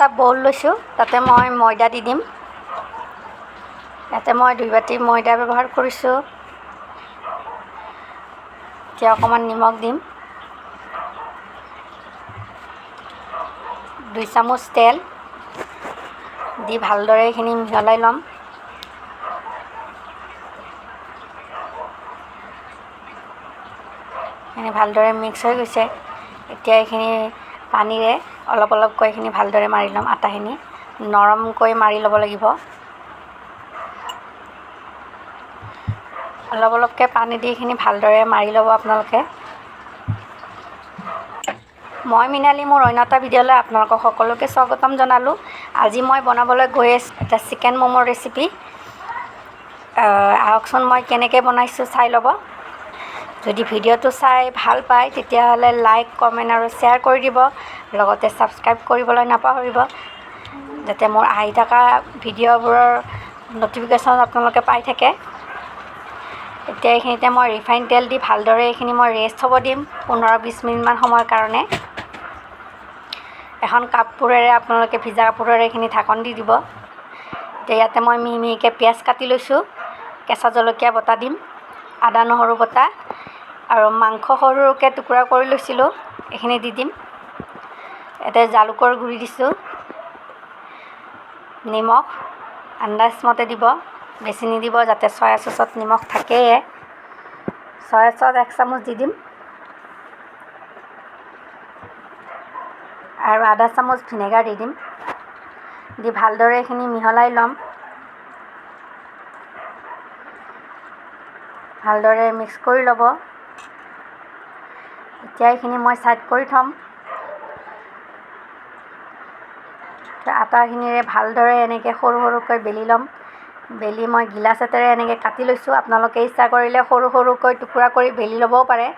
এটা বৌল লৈছোঁ, তাতে মই ময়দা দি দিম। ইয়াতে মই 2 বাতি ময়দা ব্যৱহাৰ কৰিছোঁ। এতিয়া অকণমান নিমখ দিম, 2 চামুচ তেল দি ভালদৰে এইখিনি মিহলাই ল'ম। এইখিনি ভালদৰে মিক্স হৈ গৈছে। এতিয়া এইখিনি পানীৰে অলপ অলপকৈ এইখিনি ভালদৰে মাৰি ল'ম। আটাখিনি নৰমকৈ মাৰি ল'ব লাগিব। অলপ অলপকৈ পানী দি এইখিনি ভালদৰে মাৰি ল'ব আপোনালোকে। মই মৃণালী, মোৰ অন্য এটা ভিডিঅ'লৈ আপোনালোকক সকলোকে স্বাগতম জনালোঁ। আজি মই বনাবলৈ গৈ আছোঁ এটা চিকেন ম'ম'ৰ ৰেচিপি। আহকচোন মই কেনেকৈ বনাইছোঁ চাই ল'ব। যদি ভিডিঅ'টো চাই ভাল পায় তেতিয়াহ'লে লাইক, কমেণ্ট আৰু শ্বেয়াৰ কৰি দিব, লগতে ছাবস্ক্ৰাইব কৰিবলৈ নাপাহৰিব, যাতে মোৰ আহি থকা ভিডিঅ'বোৰৰ ন'টিফিকেশ্যন আপোনালোকে পাই থাকে। এতিয়া এইখিনিতে মই ৰিফাইন তেল দি ভালদৰে এইখিনি মই ৰেষ্ট হ'ব দিম 15-20 মিনিটমান সময়ৰ কাৰণে। এখন কাপোৰেৰে আপোনালোকে ভিজা কাপোৰেৰে এইখিনি ঢাকন দি দিব। এতিয়া ইয়াতে মই মিহি মিহিকৈ পিঁয়াজ কাটি লৈছোঁ, কেঁচা জলকীয়া বটা দিম, আদা নহৰু বটা আৰু মাংস সৰু সৰুকৈ টুকুৰা কৰি লৈছিলোঁ, এইখিনি দি দিম। ইয়াতে জালুকৰ গুড়ি দিছোঁ, নিমখ আন্দাজমতে দিব, বেছি নিদিব যাতে চয়া চচত নিমখ থাকেই। চয়া চচ 1 চামুচ দি দিম আৰু আধা চামুচ ভিনেগাৰ দি দিম। দি ভালদৰে এইখিনি মিহলাই ল'ম, ভালদৰে মিক্স কৰি ল'ব। এতিয়া এইখিনি মই ছাইড কৰি থ'ম। আটাখিনিৰে ভালদৰে এনেকৈ সৰু সৰুকৈ বেলি ল'ম। বেলি মই গিলাচ এটাৰে এনেকৈ কাটি লৈছোঁ। আপোনালোকে ইচ্ছা কৰিলে সৰু সৰুকৈ টুকুৰা কৰি বেলি ল'বও পাৰে।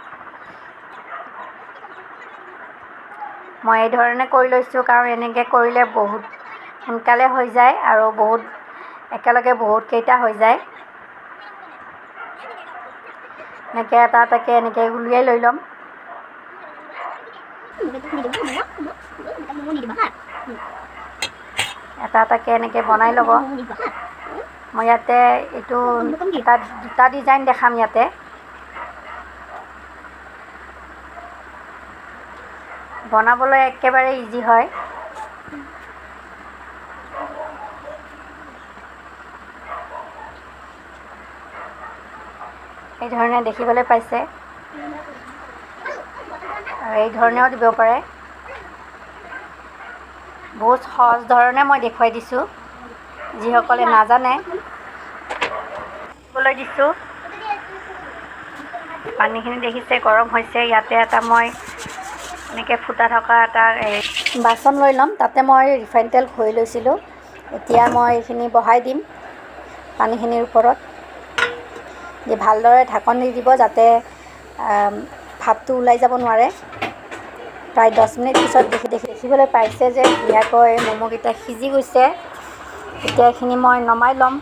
মই এই ধৰণে কৰি লৈছোঁ কাৰণ এনেকৈ কৰিলে বহুত সোনকালে হৈ যায় আৰু বহুত একেলগে বহুতকেইটা হৈ যায়। এনেকৈ এটা এটাকৈ এনেকৈ উলিয়াই লৈ ল'ম। এটা এটাকৈ এনেকৈ বনাই ল'ব। মই ইয়াতে এইটো এটা দুটা ডিজাইন দেখাম। ইয়াতে বনাবলৈ একেবাৰে ইজি হয়। এই ধৰণে দেখিবলৈ পাইছে আৰু এই ধৰণেও দিব পাৰে। বহুত সহজ ধৰণে মই দেখুৱাই দিছোঁ, যিসকলে নাজানে। দিছোঁ পানীখিনি দেখিছে গৰম হৈছে। ইয়াতে এটা মই এনেকৈ ফুটা থকা এটা বাচন লৈ ল'ম, তাতে মই ৰিফাইন তেল ঘঁহি লৈছিলোঁ। এতিয়া মই এইখিনি বহাই দিম পানীখিনিৰ ওপৰত। দি ভালদৰে ঢাকন দি দিব যাতে ভাপটো ওলাই যাব নোৱাৰে। প্ৰায় 10 মিনিট পিছত দেখি দেখিবলৈ পাইছে যে ধুনীয়াকৈ ম'ম'কেইটা সিজি গৈছে। এতিয়া এইখিনি মই নমাই ল'ম।